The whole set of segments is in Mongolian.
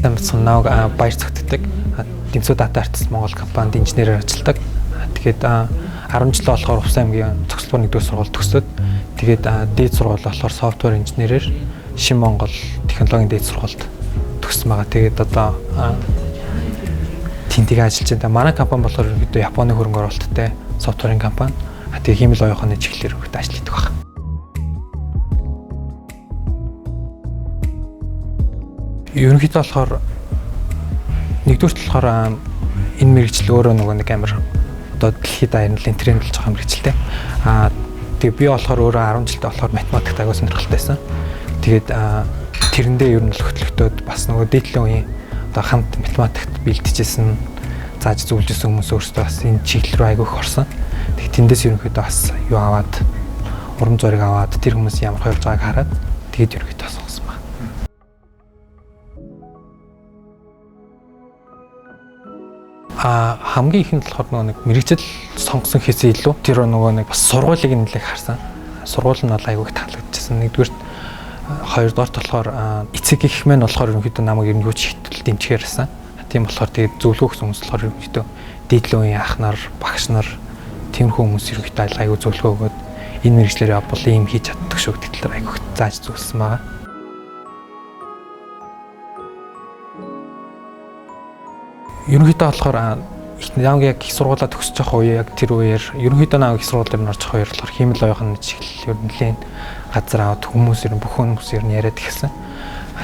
Намайг Баяр цогтдаг. Дэмсүү Data Artist Монгол компанид инженерээр ажилладаг. Тэгээд 10 жил болохоор Увс аймгийн цогцлбор 1-р сургууль төгсөөд тэгээд дээд сургууль болохоор software инженерээр Шинэ Монгол технологийн дээд сургуульд төгссөн байгаа. Тэгээд одоо тентийг ажиллаж байна. Манай компани болохоор ерөнхийдөө Японы хөрөнгө оруулалттай software-ын компани. Тэгээд хиймэл оюун ухааны чиглэлээр ерөнхийдөө ажил хийдэг байна. Ерөнхийдөө болохоор нэгдүгüрт болохоор энэ мэргэжил өөрөө нөгөө нэг амар одоо дэлхийд даяар нь тренд болж байгаа мэргэжилтэй. Тэгээ би болохоор өөрөө 10 жилдээ болохоор математикт аягүй сонирхолтой байсан. Тэгээд тэрэндээ ер нь л хөтлөгдөөд бас нөгөө дээдлийн үеийн одоо хамт математикт бэлтжижсэн, зааж зөвлөжсэн хүмүүс өөрсдөө бас энэ чиглэл рүү аягүй их орсон. Тэгээд тэндээс ерөнхийдөө бас юу аваад урам зориг аваад тэр хүмүүс ямар хойж байгааг хараад тэгээд ерөнхийдөө сонгосон байна. Хамгийн ихэнд болохоор нөгөө нэг мэргэжил сонгосон гэхээсээ илүү тэр нөгөө нэг бас сургуулийг нэлээх харсан. Сургууль нь бол аягүй их таалагдчихсан. Нэгдүгüрт, хоёрдугаарт болохоор эцэг их мэн болохоор ерөнхийдөө намайг ер нь юу ч хэтэл дэмжихээр байсан. Тийм болохоор тэгээд зөвлөгөө өгсөн хүмүүс болохоор ерөнхийдөө дээдлийн үеийн ах нар, багш нар, тиймэрхүү хүмүүс ерөнхийдөө аягүй зөвлөгөө өгөөд энэ мэргэжлээр явбал ийм хийж чаддаг шүү гэдэг талаар аягүй их зааж зөвлөсөн байгаа. Ерөнхийдөө болохоор яг их сургуулаа төгсөж явах үе яг тэр үеэр ерөнхийдөө намайг их сургууль дээр нь орж явах үеэр болохоор хиймэл оюун ухааны чиглэл ер нь нэлээн газар аваад хүмүүс ер нь бүх хүмүүс ер нь яриад эхэлсэн.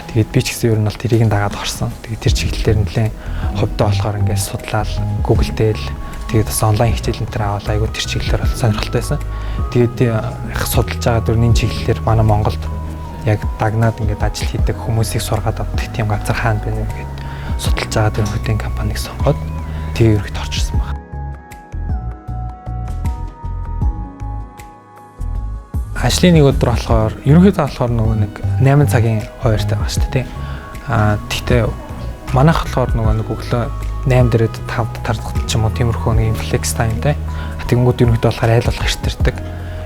Тэгээд би ч гэсэн ер нь бол тэрийг нь дагаад орсон. Тэгээд тэр чиглэлээр нэлээн хувьдаа болохоор ингээд судлаад Google дээр л тэгээд бас онлайн хичээл энэ төр аваад аягүй тэр чиглэлээр бол сонирхолтой байсан. Тэгээд их судалж байгаа дөрвийн чиглэлээр манай Монголд яг дагнаад ингээд ажил хийдэг хүмүүсийг сургаад авдаг тийм газар хаана байна вэ гэдээ судалж байгаа тэр хөтийн компанийг сонгоод тэгээ ерөөхдөө орж ирсэн байна. Ажлын нэг өдөр болохоор ерөнхийдөө болохоор нөгөө нэг 8 цагийн хуваарьтай байгаа шүү дээ. Тэгтээ манайх болохоор нөгөө нэг өглөө 8 дээрээ 5 тарах ч юм уу тиймэрхүү нэг flex time те. Тэгэнгүүт ерөнхийдөө болохоор айл болох эрт ирдэг.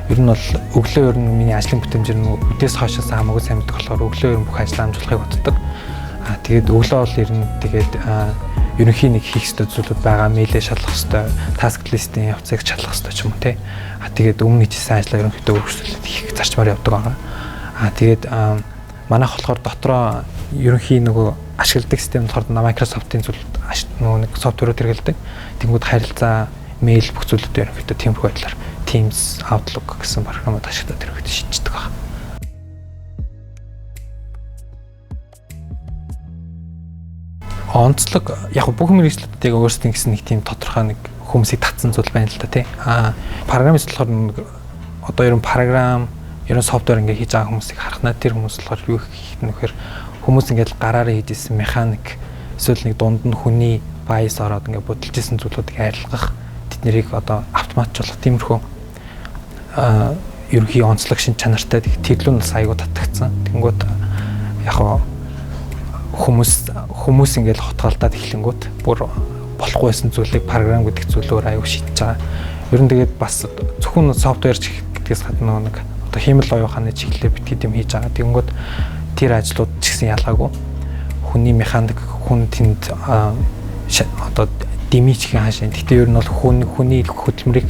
Ер нь бол өглөө ер нь миний ажлын бүтэмжээр нь үдээс хойшоос хамаагүй сайн мэддэг болохоор өглөө ер нь бүх ажлаа амжуулахыг боддог. Тэгээд өглөө бол ер нь тэгээд ерөнхий нэг хийх ёстой зүйлүүд байгаа, мэйлээ шалгах ёстой, task list-ийн явцыг шалгах ёстой ч юм уу те. Тэгээд өмнө хийжсэн ажлаа ерөнхийдөө өөрчлөлт хийх зарчмаар явдаг байгаа. Тэгээд манайх болохоор дотроо ерөнхий нөгөө ашигладаг систем болохоор Microsoft-ын зүйл нөгөө нэг software-ууд хэрэглэдэг. Тэнгүүд харилцаа, мэйл бүх зүйлүүд ерөнхийдөө тиймэрхүү байдлаар Teams, Outlook гэсэн програмууд ашиглаад ерөнхийдөө шийддэг байгаа. Онцлог яг бүх мэргэжлүүдийг өөрсдийн гэсэн нэг тийм тодорхой нэг хүмүүсийг татсан зүйл байна л да тий. Программист болохоор нэг одоо ер нь програм, ер нь software ингээ хийж байгаа хүмүүсийг харахнаа тэр хүмүүс болохоор юу хийх нь вэхээр хүмүүс ингээд гараараа хийж исэн механик эсвэл нэг дунд нь хүний bias ороод ингээ будалж исэн зүйлүүдийг арилгах, тэднэрийг одоо автоматжуулах тиймэрхүү ерөнхий онцлог шин чанартай тэр лүү нь бас аягүй татагдсан. Тэнгүүд яг хүмүүс ингээл хотгалдаад эхлэнгүүт бүр болохгүй байсан зүйлийг програм гэдэг зүйлөөр аягүй шийдэж байгаа. Ер нь тэгээд бас зөвхөн software гэдгээс гадна нэг одоо хиймэл оюун ухааны чиглэлээр битгий юм хийж байгаа. Тэгэнгүүт тэр ажлууд ч гэсэн ялгаагүй. Хүний механик хүн тэнд одоо дэмий ч гэх хаашаа. Гэхдээ ер нь бол хүний хөдөлмөрийг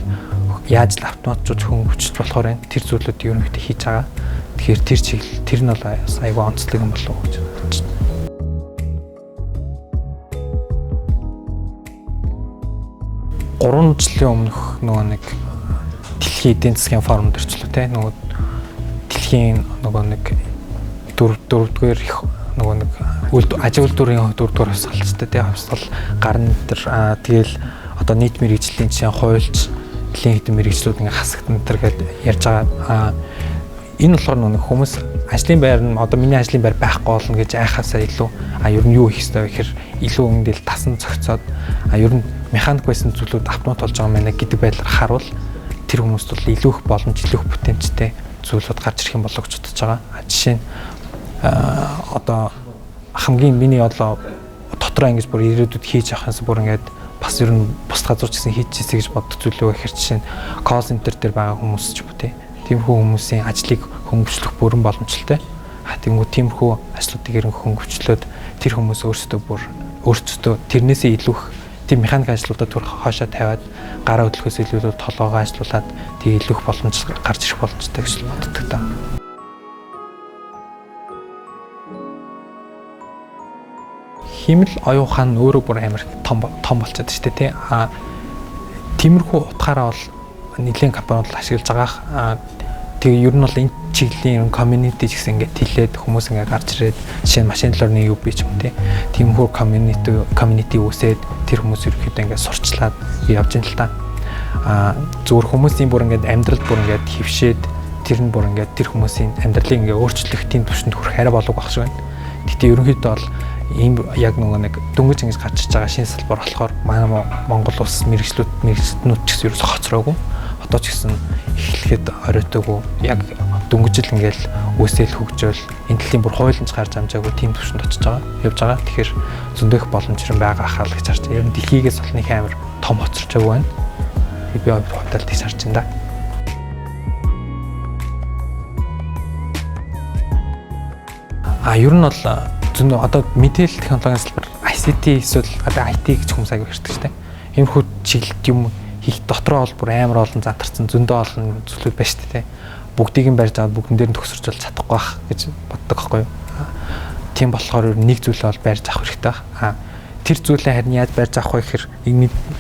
яаж л автоматжуулж хөнгөвчж болохоор байна. Тэр зүйлүүд ерөнхийдөө хийж байгаа. Тэгэхээр тэр чиглэл тэр нь бол аягүй онцлог юм болов уу гэж бодож байна. Гурван жилийн өмнөх нөгөө нэг дэлхийн эдийн засгийн форум дэрчлээ те нөгөө дэлхийн нөгөө нэг дөрөвдүгээр их нөгөө нэг ажил үйлдвэрийн дөрөвдүгээр хувьсгалчтай те хувьсгал гарна тэр тэгэл одоо нийт мэргэжлийн жишээ хуульч дэлхийн хэдэн мэргэжлүүд ингээ хасагдан тэр гээд ярьж байгаа. Энэ болохоор нөгөө хүмүүс ажлын байр нь одоо миний ажлын байр байхгүй болно гэж айхаасаа илүү ер нь юу хийх ёстой вэ гэхээр илүү өмнөдөл тасан цогцоод ер нь механик байсан зүйлүүд автомат болж байгаа юм байна гэдэг байдлаар харуул тэр хүмүүст бол илүү их боломж, илүү их бүтэмжтэй зүйлүүд гарч ирэх юм болоо гэж бодож байгаа. Жишээ нь одоо хамгийн миний одоо дотроо ингэж бүр ирээдүйд хийж явахаас бүр ингээд бас ер нь бус газар ч гэсэн хийж ийсэ гэж боддог зүйлөө гэхэр жишээ нь call center дээр байгаа хүмүүс ч юм уу тиймэрхүү хүмүүсийн ажлыг хөнгөвчлөх бүрэн боломжтой. Тэнгүү тиймэрхүү ажлуудыг ерөн хөнгөвчлөөд тэр хүмүүс өөрсдөө бүр өөрсдөө тэрнээсээ илүү их тийм механик ажлуудаа түр хоошоо тавиад гараа хөдлөхөөс илүү толгоогоо ажиллуулад тэг илүү их боломж гарч ирэх боломжтой гэж боддог та. Хиймэл оюун ухаан өөрөө бүр амар том том болчиход шүү дээ, тий. А тиймэрхүү утгаараа бол нэлийн компаниуд ашиглаж байгаа. Тэгээ ер нь бол энэ чиглэлийн ер нь community ч гэсэн ингээд тэлээд хүмүүс ингээд гарч ирээд, жишээ нь machine learning юу би ч юм тий. Тиймэрхүү community үүсээд тэр хүмүүс ерөнхийдөө ингээд сурчлаад явж ин л та. Зүгээр хүмүүсийн бүр ингээд амьдрал бүр ингээд хөвшээд, тэр нь бүр ингээд тэр хүмүүсийн амьдралыг ингээд өөрчлөх тийм түвшинд хүрэх арай болоог байх шиг байна. Гэтэ ерөнхийдөө бол ийм яг нөгөө нэг дөнгөж ингэж гарч иж байгаа шинэ салбар болохоор манай Монгол улс мэргэжлүүд ч гэсэн ерөөсө хоцроогүй. Одоо ч гэсэн эхлэхэд оройтоогүй, яг дөнгөжл ингээл үүсэл хөгжөөл энэ төрлийн бүр хуулийн ч гарч амжаагүй тийм төвшөнд очиж байгаа, явж байгаа. Тэгэхээр зөндөх боломж юм байгаа хаа л гэж харж байгаа. Ер нь дэлхийгээс бол нэг амар том хоцорч байгаагүй байна. Би хувьд л тийш харж байна да. А ер нь бол зөндөө одоо мэдээлэл технологийн салбар, ICT эсвэл одоо IT гэж хүмүүс аягүй ярьдаг шүү дээ. Иймэрхүү чиглэлд юм хийх дотроо бол бүр амар олон задарсан зөндөө олон зүйлүүд байна шүү дээ. Бүгдийг нь барьж аваад бүгдэн дээр нь төгсөрч бол чадахгүй байх гэж боддог байхгүй юу? Тийм болохоор нэг зүйлээ бол барьж авах хэрэгтэй байх. А тэр зүйлээ харин яаж барьж авах вэ гэхээр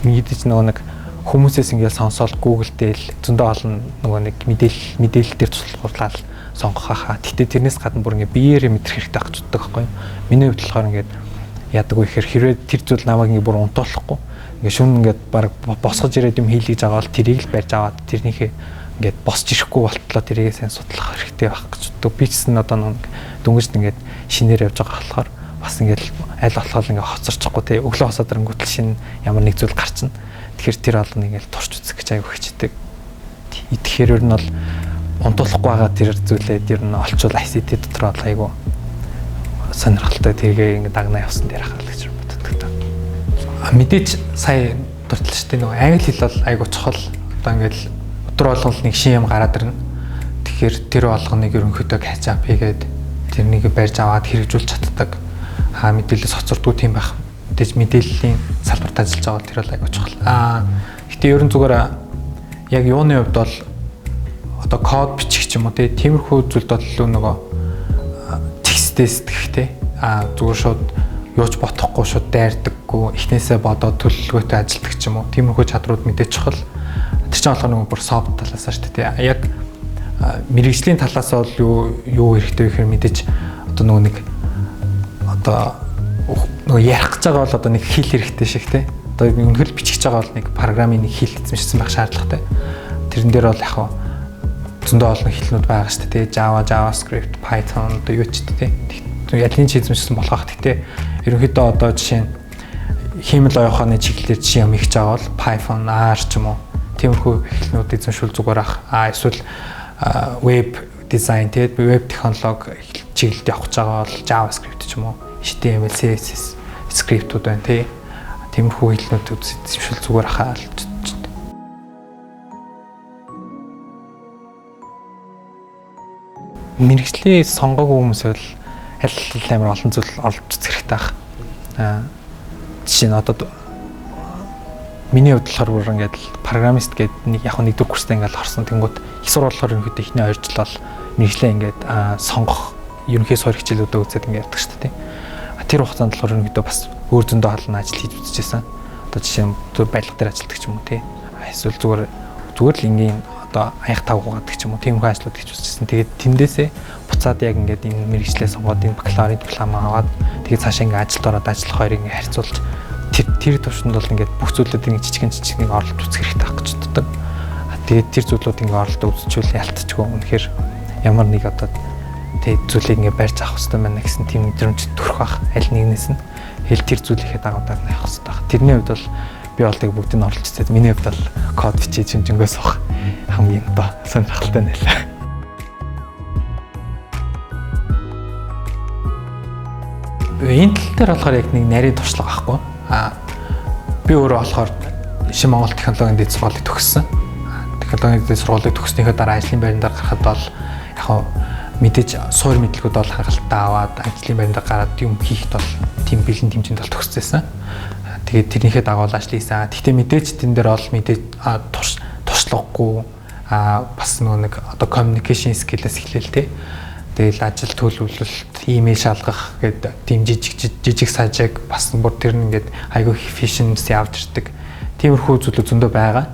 мэдээж нөгөө нэг хүмүүсээс ингээл сонсоол, Google дээр л зөндөө олон нөгөө нэг мэдээлэл дээр туслахуурлаад сонгох хаа. Гэтэ тэрнээс гадна бүр ингээ биеэрээ мэдрэх хэрэгтэй байх гэж боддог байхгүй юу? Миний хувьд болохоор ингээд яадаг вэ гэхээр хэрвээ тэр зүйл намайг ингээ бүр унтуулахгүй ингээ шүн ингээд баг босгож ирээд юм хийлгэж байгаа бол тэрийг л барьж аваад тэрнийхээ ингээд босч ирэхгүй болтлоо тэрийг сайн судлах хэрэгтэй байх гэж боддог. Би ч гэсэн одоо нэг дөнгөж ингээд шинээр явж байгаа болохоор бас ингээд аль болохоор ингээд хоцорчихгүй тий, өглөө хосоод ирэнгүүтэл шинэ ямар нэг зүйл гарчна. Тэгэхээр тэр болгоныг ингээд турч үзэх гэж аягүй хичээдэг. Тэгэхээр ер нь бол унтуулахгүй байгаа тэр зүйлээ ер нь олчвол ICT дотор бол айгүй сонирхолтой, тэргээ ингээд дагнаа явсан дээр хахал гэж боддог та. Мэдээж сая дурдлаа шүү дээ, нөгөө англи хэл бол айгүй чухал. Одоо ингээд өдөр болгон нэг шин юм гараад ирнэ. Тэгэхээр тэр болгоныг ерөнхийдөө catch up хийгээд тэрнийг барьж аваад хэрэгжүүлж чаддаг. Хаа мэдээлэлээс хоцордгүй тийм байх. Мэдээж мэдээллийн салбарт ажиллаж байгаа бол тэр бол айгүй чухал. Гэтэ ерөн зүгээр яг юуны хувьд бол одоо код бичих ч юм уу тий, тиймэрхүү зүйлд бол илүү нөгөө текстээс сэтгэх тий, зүгээр шууд юуч бодохгүй шууд дайрдаггүй, эхнээсээ бодоод төлөвлөгөөтэй ажилладаг ч юм уу, тиймэрхүү чадрууд мэдээж чухал. Тэр чинь болохоор нөгөө бүр soft талаас шүү дээ тий. Яг мэргэжлийн талаас бол юу хэрэгтэй вэ гэхээр мэдээж одоо нөгөө нэг одоо нөгөө ярих гэж байгаа бол одоо нэг хэл хэрэгтэй шиг тий. Одоо үнэхээр бичих гэж байгаа бол нэг програмын нэг хэл эзэмшсэн байх шаардлагатай. Тэрэн дээр бол яг зөндөө олон хэлнүүд байгаа шүү дээ. Java, JavaScript, Python одоо юу ч тий. Ялын ч эзэмшсэн болох ах. Гэтэ ерөнхийдөө одоо жишээ нь хиймэл оюун ухааны чиглэлээр жишээ юм хийж байгаа бол Python, R ч юм уу, тиймэрхүү хэлнүүд эзэмшүүл зүгээр ах. А эсвэл веб дизайн тий, веб технологи чиглэлд явах гэж байгаа бол JavaScript ч юм уу, HTML, CSS скриптүүд байна тий. Тиймэрхүү хэлнүүд эзэмшүүл зүгээр ахаа л. Мэргэжлээ сонгоогүй хүмүүс бол аль аль амар олон зүйл олж үзэх хэрэгтэй байх. Жишээ нь одоо миний хувьд болохоор бүр ингээд программист гэдэг нэг яг нэг дөрөв курстай ингээд орсон. Тэнгүүт их сургууль болохоор ерөнхийдөө эхний 2 жил бол мэргэжлээ ингээд сонгох ерөнхий суурь хичээлүүдээ үзээд ингээд явдаг шүү дээ. Тэр хугацаанд болохоор ерөнхийдөө бас өөр зөндөө олон ажил хийж үзчихсэн. Одоо жишээ нь зүгээр барилга дээр ажилладаг ч юм уу тий. Эсвэл зүгээр л энгийн одоо аяг тав угаадаг ч юм уу, тиймэрхүү ажлууд хийж үзчихсэн. Тэгээд тэндээсээ буцаад яг ингээд энэ мэргэжлээ сонгоод энэ бакалаврын диплом аваад тэгээд цаашаа ингээд ажилд ороод ажиллах хоёрыг ингээд харьцуулж тэр төвшөнд бол ингээд бүх зүйлүүд нэг жижигэн жижигнийг оролт үзэх хэрэгтэй байх гэж боддог. Тэгээд тэр зүйлүүд ингээд оролт үзчихвэл ялтчгүй үнэхээр ямар нэг одоо тэг зүйлийг ингээд барьж авах хэрэгтэй байна гэсэн тийм мэдрэмж төрөх бах аль нэгнээс нь хэл тэр зүйлийнхээ дагуу дагна явах хэрэгтэй байх. Тэрний хувьд бол би бол тэг бүгдийг нь оролцож үзээд миний хувьд бол код бичиж шинжэнгөө суух хамгийн одоо сонирхолтой нэлээ. Энэ тал дээр болохоор яг нэг нарийн туршлага байхгүй. Би өөрөө болохоор Шинэ Монгол технологийн дэд сургуулийг төгссөн. Технологийн дэд сургуулийг төгснөхийн дараа ажлын байран дээр гарахад бол яг Мэдээж суур мэдлэгүүд бол хангалттай аваад ажлын байранд гараад юм хийхэд бол тийм бэлэн хэмжээнд бол төгссөн. Тэгээд тэрнийхээ дагуу ажил хийсэн. Гэхдээ мэдээж тэн дээр бол мэдээж туршлагагүй бас нөгөө нэг одоо communication skill-ээс эхлээл те. Тэгэл ажил төлөвлөлт, имэйл шалгах гэдэг тийм жижиг жижиг сажиг бас бүр тэр нь ингээд айгүй efficiency авч ирдэг. Тиймэрхүү зүйлүүд зөндөө байгаа.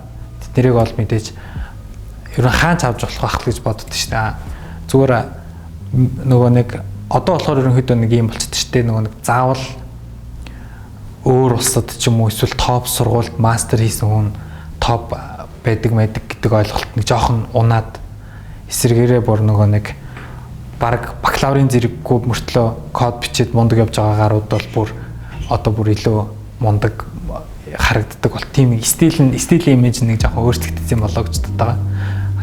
Тэднэрийг бол мэдээж ер нь хаан ч авч болох байх гэж боддоо шүү дээ. Зүгээр нөгөө нэг одоо болохоор ерөнхийдөө нэг юм болчихсон шүү дээ. Нөгөө нэг заавал өөр улсад ч юм уу эсвэл топ сургуульд мастер хийсэн хүн топ байдаг байдаг гэдэг ойлголт нэг жоохон унаад, эсрэгээрээ бүр нөгөө нэг баг бакалаврын зэрэггүй мөртлөө код бичээд мундаг явж байгаа гарууд бол бүр одоо бүр илүү мундаг харагддаг бол тийм нэг стил нь, стил имиж нэг жоохон өөрчлөгдсөн болоо гэж боддог байгаа.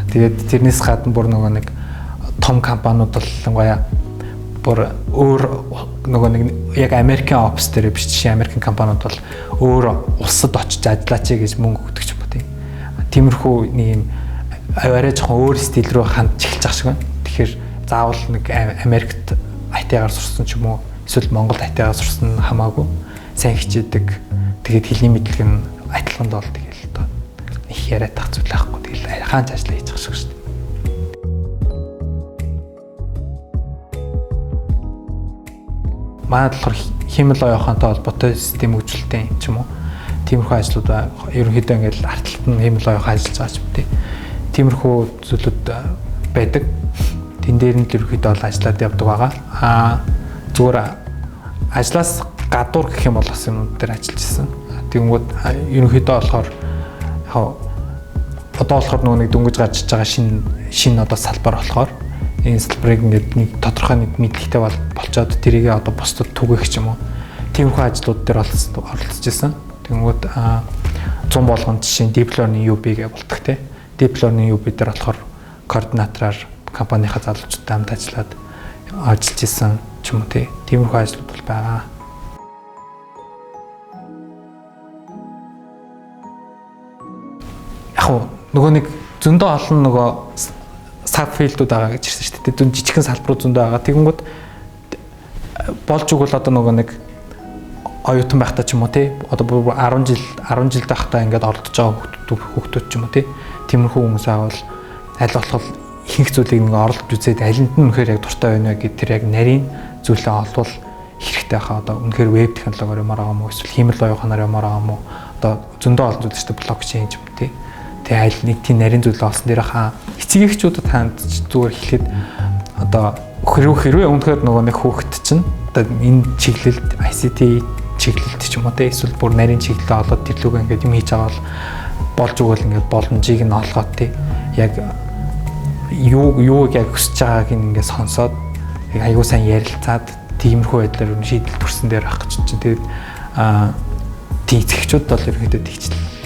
Тэгээд тэрнээс гадна бүр нөгөө нэг том компаниуд болонгоя бүр өөр нөгөө нэг яг Америкийн офис дээр биш, жишээ Америкийн компаниуд бол өөр улсад очиж ажиллаач гэж мөнгө өгдөг ч юм уу, тийм. Тиймэрхүү нэг юм арай жоохон өөр стил рүү хандж эхэлж байгаа шиг байна. Тэгэхээр заавал нэг Америкт IT-гаар сурсан ч юм уу эсвэл Монголд IT-гаар сурсан хамаагүй сайн хичээдэг. Тэгээд хэлний мэдлэг нь адилхан бол тэгэл одоо их яриад тах зүйл байхгүй. Тэгэл хаан ч ажиллаа хийж байгаа шиг шүү дээ. Манай болохоор хиймэл оюун ухаантай холбоотой систем хөгжүүлэлтийн юм ч юм уу. Тиймэрхүү ажлууд ерөнхийдөө ингээл ард талд нь хиймэл оюун ухаан ажиллаж байгаа ч юм, тий. Тиймэрхүү зүйлүүд байдаг. Тэн дээр нь л ерөнхийдөө бол ажиллаад явдаг байгаа. Зүгээр ажлаас гадуур гэх юм бол бас юмнууд дээр ажиллаж ирсэн. Тэгэнгүүт ерөнхийдөө болохоор яг одоо болохоор нөгөө нэг дөнгөж гарч иж байгаа шинэ шинэ одоо салбар болохоор энэ салбарыг ингээд нэг тодорхой нэг мэдлэгтэй болчоод тэрийг одоо бусдад түгээх ч юм уу. Тиймэрхүү ажлууд дээр оролцож ирсэн. Тэгэнгүүт 100 болгон жишээ Deep Learning UB гэж болдог, те. Deep Learning UB дээр болохоор координатораар компанийнхаа залуучуудтай хамт ажиллаад ажиллаж исэн ч юм уу, тий. Тиймэрхүү ажлууд бол байгаа. Яг нөгөө нэг зөндөө олон нөгөө subfield үүд байгаа гэж ирсэн шүү дээ. Зүүн жижигхэн салбарууд зөндөө байгаа. Тэгэнгүүт болж өгвөл одоо нөгөө нэг оюутан байхдаа ч юм уу, тий, одоо бүр 10 жил 10 жил байхдаа ингээд оролдож байгаа хүүхдүүд ч юм уу, тий, тиймэрхүү хүмүүс аавал аль болох ихэнх зүйлийг нэг оролдож үзээд алинд нь үнэхээр яг дуртай байна вэ гэдэг тэр яг нарийн зүйлээ олвол хэрэгтэй хаа. Одоо үнэхээр веб технологиор ямаар байгаа юм уу, эсвэл хиймэл оюун ухаанаар ямаар байгаа юм уу, одоо зөндөө олон зүйл шүү дээ, блокчейн ч юм, тий. Тэгээ аль нэг тийм нарийн зүйлээ олсон дээр хаа эцэг эхчүүдэд ханд зүгээр хэлэхэд одоо хэрвээ үнэхээр нөгөө нэг хүүхэд чинь одоо энэ чиглэлд, ICT чиглэлд ч юм уу, те, эсвэл бүр нарийн чиглэлээ олоод тэр лүүгээ ингээд юм хийж байгаа бол болж өгвөл ингээд боломжийг нь олгоод, те, яг юуг яг хүсэж байгааг ингээд сонсоод яг аягүй сайн ярилцаад тиймэрхүү байдлаар ер нь шийдэл төрсөн дээр авах гэж чинь. Тэгээд тийм эцэг эхчүүд бол ерөнхийдөө тэгчл